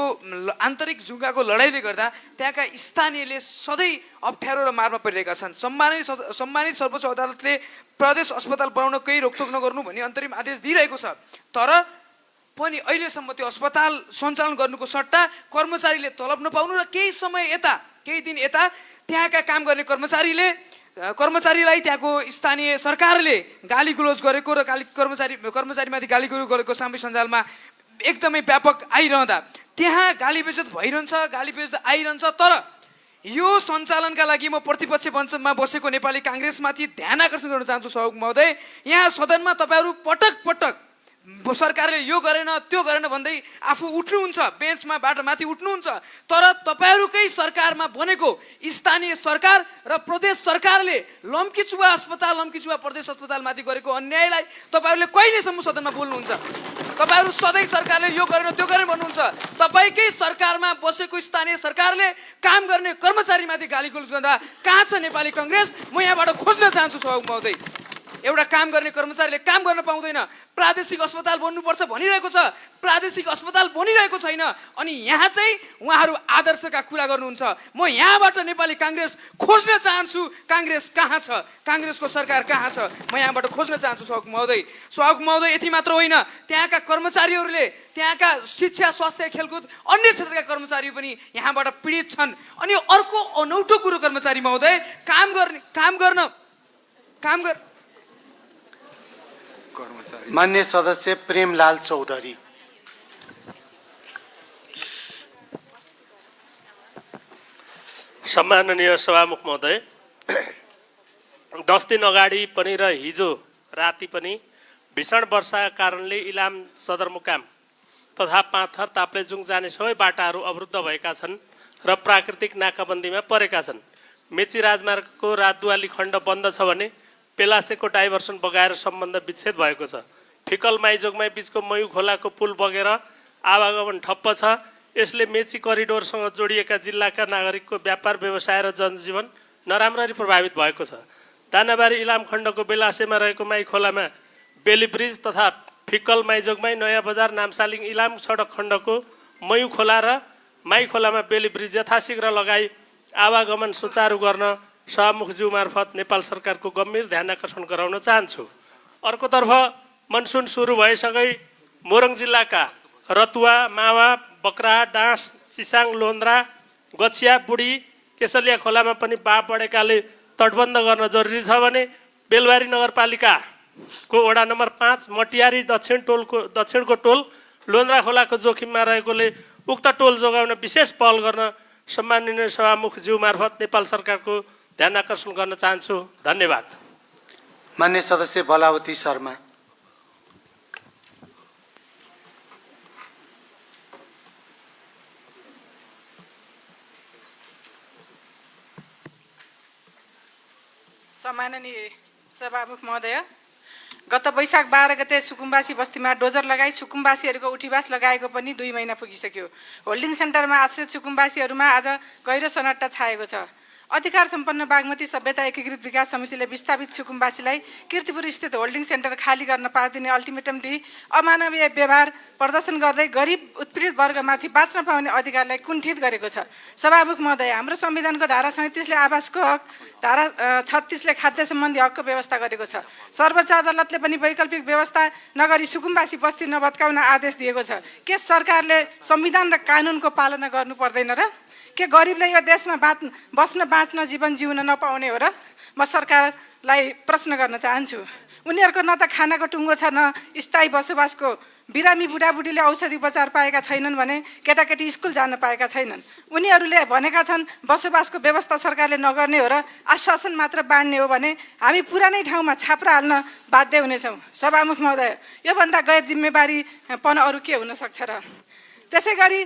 आन्तरिक जुङ्गाको लडाइँले गर्दा त्यहाँका स्थानीयले सधैँ अप्ठ्यारो र मारमा परिरहेका छन्। सम्मानित सर्वोच्च अदालतले प्रदेश अस्पताल बनाउन केही रोकटोक नगर्नु भन्ने अन्तरिम आदेश दिइरहेको छ, तर पनि अहिलेसम्म त्यो अस्पताल सञ्चालन गर्नुको सट्टा कर्मचारीले तलब नपाउनु र केही दिन यता त्यहाँका काम गर्ने कर्मचारीलाई त्यहाँको स्थानीय सरकारले गाली गुलोज गरेको र कर्मचारीमाथि गाली गुलोज गरेको सामाजिक सञ्जालमा एकदमै व्यापक आइरहँदा त्यहाँ गाली बेइज्जत आइरहन्छ। तर यो सञ्चालनका लागि म प्रतिपक्ष मञ्चमा बसेको नेपाली काङ्ग्रेसमाथि ध्यान आकर्षण गर्न चाहन्छु सभामुख महोदय। यहाँ सदनमा तपाईँहरू पटक सरकारले यो गरेन त्यो गरेन भन्दै आफू उठ्नुहुन्छ, बेन्चमाबाट माथि उठ्नुहुन्छ, तर तपाईँहरूकै सरकारमा बनेको स्थानीय सरकार र प्रदेश सरकारले लम्कीचुवा प्रदेश अस्पतालमाथि गरेको अन्यायलाई तपाईँहरूले कहिलेसम्म सदनमा बोल्नुहुन्छ? तपाईँहरू सधैँ सरकारले यो गरेन त्यो गरेन भन्नुहुन्छ। तपाईँकै सरकारमा बसेको स्थानीय सरकारले काम गर्ने कर्मचारीमाथि गालीगोलोज गर्दा कहाँ छ नेपाली काङ्ग्रेस? म यहाँबाट खोज्न चाहन्छु सभामुख महोदय। एउटा काम गर्ने कर्मचारीले काम गर्न पाउँदैन, प्रादेशिक अस्पताल बन्नुपर्छ भनिरहेको छ, प्रादेशिक अस्पताल बनिरहेको छैन, अनि यहाँ चाहिँ उहाँहरू आदर्शका कुरा गर्नुहुन्छ। म यहाँबाट नेपाली काङ्ग्रेस खोज्न चाहन्छु, काङ्ग्रेस कहाँ छ, काङ्ग्रेसको सरकार कहाँ छ, म यहाँबाट खोज्न चाहन्छु सभामुख महोदय। यति मात्र होइन, त्यहाँका कर्मचारीहरूले त्यहाँका शिक्षा, स्वास्थ्य, खेलकुद अन्य क्षेत्रका कर्मचारी पनि यहाँबाट पीडित छन्। अनि अर्को अनौठो कुरो कर्मचारी महोदय, काम गर्न मान्य सदस्य प्रेमलाल चौधरी। सम्माननीय सभामुख महोदय, 10 दिन अगाडि पनि र हिजो राति पनि भीषण वर्षाका कारणले इलाम सदरमुकाम तथा पाथर ताप्लेजुङ जाने सबै बाटाहरू अवरुद्ध भएका छन् र प्राकृतिक नाकाबन्दीमा परेका छन्। मेची राजमार्गको रातदुवाली खण्ड बन्द छ भने पेलासेको डाइभर्सन बगाएर सम्बन्ध विच्छेद भएको छ। फिकल माइजोगमाई बीचको मयू खोलाको पुल बगेर आवागमन ठप्प छ। यसले मेची करिडोरसँग जोडिएका जिल्लाका नागरिकको व्यापार, व्यवसाय र जनजीवन नराम्ररी प्रभावित भएको छ। दानाबारी इलाम खण्डको बेलासेमा रहेको माई खोलामा बेली ब्रिज तथा फिकल माइजोगमाई नयाँ बजार नामसालिङ इलाम सडक खण्डको मयू खोला र माई खोलामा बेली ब्रिज यथाशीघ्र लगाई आवागमन सुचारू गर्न सभामुखज्यू मार्फत नेपाल सरकारको गम्भीर ध्यान आकर्षण गराउन चाहन्छु। अर्कोतर्फ मनसुन सुरु भएसँगै मोरङ जिल्लाका रतुवा, मावा, बक्रा, डाँस, चिसाङ, लोन्द्रा, गछिया, बुढी, केसलिया खोलामा पनि बाढ बढेकाले तटबन्ध गर्न जरुरी छ भने बेलबारी नगरपालिकाको वडा नम्बर 5 मटियारी दक्षिणको टोल लोन्द्रा खोलाको जोखिममा रहेकोले उक्त टोल जोगाउन विशेष पहल गर्न सम्माननीय सभामुखज्यू मार्फत नेपाल सरकारको ध्यान आकर्षण गर्न चाहन्छु। धन्यवाद। मान्य सदस्य बलावती शर्मा। सम्माननीय सभामुख महोदय, गत वैशाख 12 गते सुकुम्बासी बस्तीमा डोजर लगाई सुकुम्बासीहरूको उठीवास लगाएको पनि 2 महिना पुगिसक्यो। होल्डिङ सेन्टरमा आश्रित सुकुम्बासीहरूमा आज गहिरो सन्नाटा छाएको छ। अधिकार सम्पन्न बागमती सभ्यता एकीकृत विकास समितिले विस्थापित सुकुम्बासीलाई कीर्तिपुर स्थित होल्डिङ सेन्टर खाली गर्न पारिदिने अल्टिमेटम दिई अमानवीय व्यवहार प्रदर्शन गर्दै गरिब उत्पीडित वर्गमाथि बाँच्न पाउने अधिकारलाई कुण्ठित गरेको छ। सभामुख महोदय, हाम्रो संविधानको धारा 37ले आवासको हक, धारा 36ले खाद्य सम्बन्धी हकको व्यवस्था गरेको छ। सर्वोच्च अदालतले पनि वैकल्पिक व्यवस्था नगरी सुकुम्बासी बस्ती नभत्काउन आदेश दिएको छ। के सरकारले संविधान र कानुनको पालना गर्नु पर्दैन र? के गरिबले यो देशमा बाँच्न जीवन जिउन नपाउने हो र? म सरकारलाई प्रश्न गर्न चाहन्छु। उनीहरूको न त खानाको टुङ्गो छ, न स्थायी बसोबासको। बिरामी बुढाबुढीले औषधि उपचार पाएका छैनन् भने केटाकेटी स्कुल जान पाएका छैनन्। उनीहरूले भनेका छन् बसोबासको व्यवस्था सरकारले नगर्ने हो र आश्वासन मात्र बाँड्ने हो भने हामी पुरानै ठाउँमा छाप्रा हाल्न बाध्य हुनेछौँ। सभामुख महोदय, योभन्दा गैर जिम्मेवारीपन अरू के हुन सक्छ र? त्यसै गरी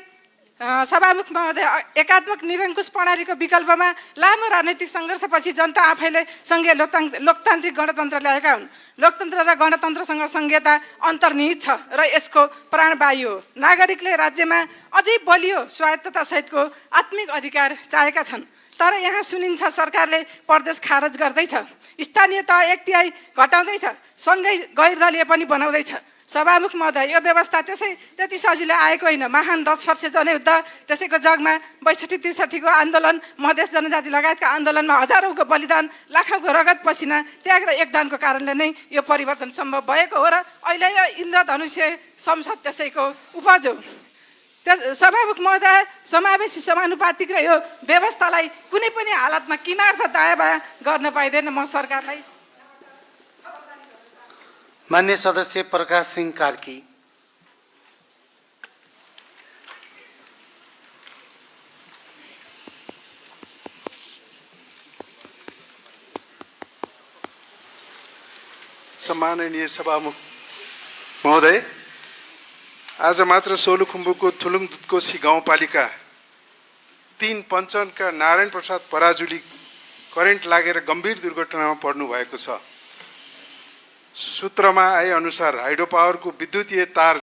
सभामुख महोदय, एकात्मक निरङ्कुश प्रणालीको विकल्पमा लामो राजनैतिक सङ्घर्षपछि जनता आफैले सङ्घीय लोकतान्त्रिक गणतन्त्र ल्याएका हुन्। लोकतन्त्र र गणतन्त्रसँग संहिता अन्तर्निहित छ र यसको प्राणवायु हो। नागरिकले राज्यमा अझै बलियो स्वायत्ततासहितको आत्मिक अधिकार चाहेका छन्। तर यहाँ सुनिन्छ सरकारले प्रदेश खारज गर्दैछ, स्थानीय तह 1/3 घटाउँदैछ, सँगै गैर दलीय पनि बनाउँदैछ। सभामुख महोदय, यो व्यवस्था त्यति सजिलो आएको होइन। महान 10 वर्ष जनयुद्ध, त्यसैको जगमा 62-63 को आन्दोलन, मधेस जनजाति लगायतका आन्दोलनमा हजारौँको बलिदान, लाखौँको रगत पसिना, त्याग र योगदानको कारणले नै यो परिवर्तन सम्भव भएको हो र अहिले यो इन्द्रधनुष्य संसद त्यसैको उपज हो। सभामुख महोदय, समावेशी समानुपातिक र यो व्यवस्थालाई कुनै पनि हालतमा किमार्थ दायाँ बायाँ गर्न पाइँदैन। म सरकारलाई मान्य सदस्य प्रकाश सिंह कार्की। सम्माननीय सभामुख महोदय, आज मात्र सोलुखुम्बुको थुलुङ दुधकोशी गाउँपालिका 3 पञ्चनका नारायण प्रसाद पराजुली करेन्ट लागेर गम्भीर दुर्घटनामा पर्नु भएको छ। सूत्रमा आए अनुसार हाइड्रो पावरको विद्युतीय तार